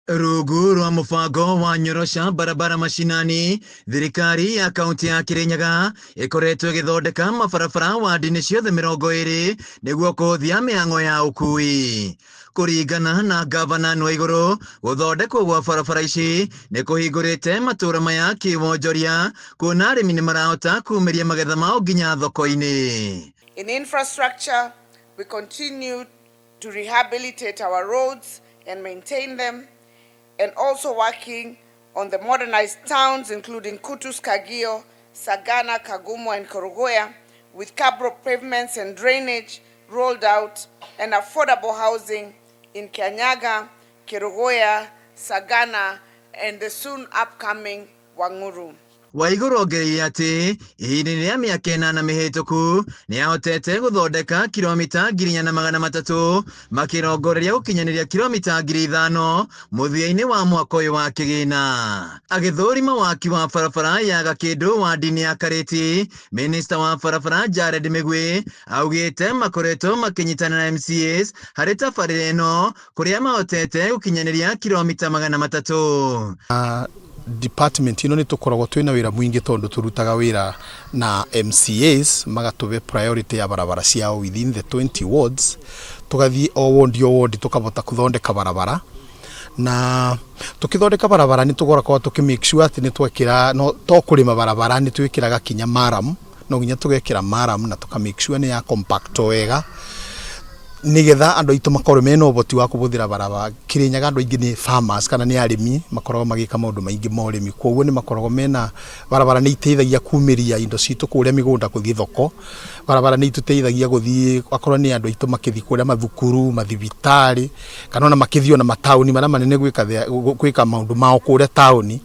Rungu rwa mũbango wa Nyorosha Barabara Mashinani, thirikari ya kaunti ya Kirinyaga ĩkoretwo ĩgĩthondeka mabarabara wandi-inĩ ciothe 20 nĩguo kũhũthia mĩhang'o ya ũkui. Kũringana na ngavana Nwaigũrũ, gũthondekwo gwa barabara ici nĩ kũhingũrĩte matũũra maya kĩwonjoria kuona arĩmi nĩ marahota kumĩria magetha mao nginya thoko-inĩ. In infrastructure, we continue to rehabilitate our roads and maintain them, and also working on the modernized towns, including Kutus, Kagio, Sagana, Kagumo, and Kerugoya, with cabro pavements and drainage rolled out, and affordable housing in Kianyaga, Kerugoya, Sagana, and the soon upcoming Wanguru. Waigũrũ ongereire atĩ ihinda-inĩ rĩa mĩaka 8 mĩhĩtũku nĩ ahotete gũthondeka kilomita 4,300 makĩrongoreria gũkinyanĩria kilomita 5,000 mũthia-inĩ wa mwaka ũyũ wa kĩgĩna. Agĩthũrima waki wa barabara ya Gakĩndũ wandi-inĩ ya Karĩti, minista wa barabara Jared Mĩgwi augĩte makoretwo makĩnyitana na MCAs harĩ tabarĩra ĩno kũrĩa mahotete gũkinyanĩria kilomita 300. Department ino nĩ tũkoragwo twĩna wĩra mũingĩ tondũ tũrutaga wĩra na MCAs magatũhe priority ya barabara ciao within the 20 wards, tũgathiĩ o ward o ward tũkavota kũthondeka barabara, na tũkĩthondeka barabara nĩ tũkoragwo tũkĩ make sure atĩ nĩ twekĩra, no to kũrĩma barabara, nĩ twĩkĩraga kinya murram, no nginya tũgekĩra murram na tũka make sure nĩ ya compact wega nigetha andũ aitũ makorwo mena ũhoti wa kũhũthĩra barabara. Kirinyaga andũ aingĩ nĩ farmers kana nĩ arĩmi, makoragwo magĩka maũndũ maingĩ ma ũrĩmi, koguo nĩ makoragwo mena barabara, nĩ iteithagia kumĩria indo citũ kũrĩa mĩgũnda gũthiĩ thoko. Barabara nĩ itũteithagia gũthiĩ, akorwo nĩ andũ aitũ makĩthiĩ kũrĩa mathukuru, mathibitarĩ, kana ona makĩthiĩ ona mataũni marĩa manene gwĩka maũndũ mao kũrĩa taũni.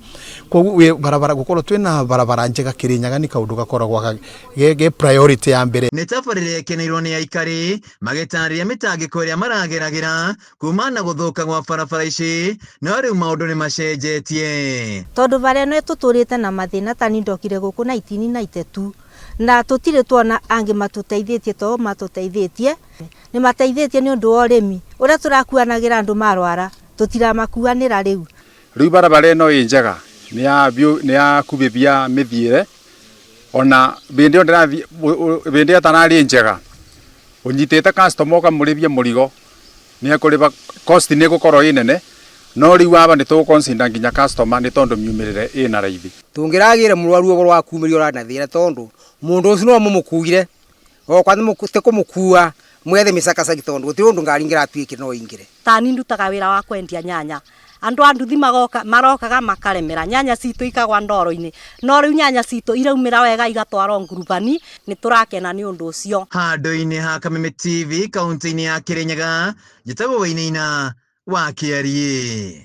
Koguo barabara, gũkorwo twĩna barabara njega Kirinyaga nĩ kaũndũ gakoragwo ge priority ya mbere. Nĩ tabarĩra ĩkeneirwo nĩ aikari magĩtarĩria mĩtangĩko ĩrĩa marageragĩra kuma na gũthũka gwa barabara ici, no rĩu maũndũ nĩ macenjetie. Tondũ bara ĩno ĩtũtũrĩte na mathĩna, ta niĩ ndokire gũkũ 1992 na tũtirĩ tuona angĩ matũteithĩtie to matũteithĩtie. Nĩ mateithĩtie nĩ ũndũ wa ũrĩmi ũrĩa tũrakuanagĩra, andũ marwara tũtiramakuanĩra rĩu. Rĩu barabara ĩno ĩ njega, nĩ ya kubĩbia mĩthiĩre, ona hĩndĩ ĩyo ndĩrathiĩ, hĩndĩ ĩyo ĩtararĩ njega, ũnyitĩte customer ũkamũrĩbia mũrigo nĩ ekũrĩba, cost nĩ ĩgũkorwo ĩ nene, no rĩu aba nĩ tũgũ consider nginya customer nĩ tondũ miumĩrĩre ĩna raithi. Tũngĩragĩre mũrwaru ũhoro wa kumĩrio ũrarĩ na thĩna, tondũ mũndũ ũcio no mũmũkuire okwa ti kũmũkua mwethe mĩcakacaki, tondũ gũtirĩ ũndũ ngari ingĩratuĩkire no ingĩre. Tani ndutaga wĩra wa kwendia nyanya, andũ a nduthi magoka marokaga makaremera nyanya citũ ikagwa ndoro-inĩ, no rĩu nyanya citũ iraumĩra wega igatwarwo ngurubani. Nĩ tũrakena nĩ ũndũ ũcio. Handũ-inĩ ha Kameme TV kaunti-inĩ ya Kirinyaga, njĩtagwo Wainaina wa Kĩariĩ.